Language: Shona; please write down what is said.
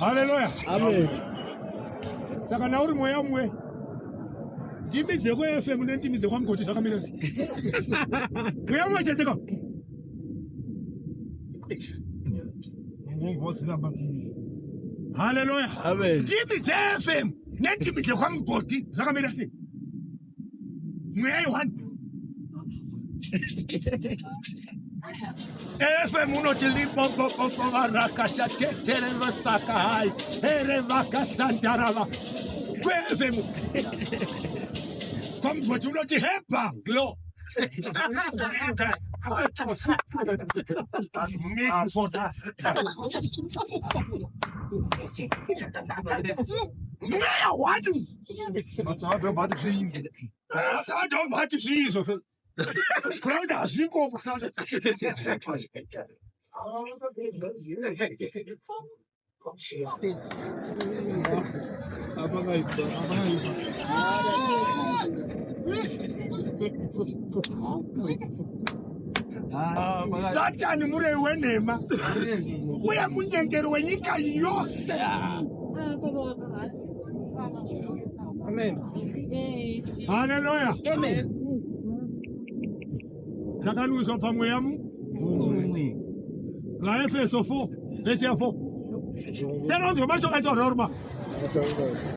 Haleluya. Amen. Saka na uri mweya mumwe, ndimi dzekuFM nendimi dzekwaMugoti zvakamira sei? Mweya mumwe chete ka. Haleluya. Amen. Ndimi dzeFM nendimi dzekwaMugoti zvakamira sei? Mweya yohani. FM unoti libobobobovarakashateterevasaka hai herevakasandarava kweFM kwamugoti unoti heba glo. Mweya wani asatobvati zviizvo kurauti hazviko. Satani murevi wenhema uye munyengeri wenyika yose. Amen. Haleluya. Takanwiswa pamweya mu vaEfeso 4 vhesi ya 4. Tenonzwa mashoko aitaura ruma.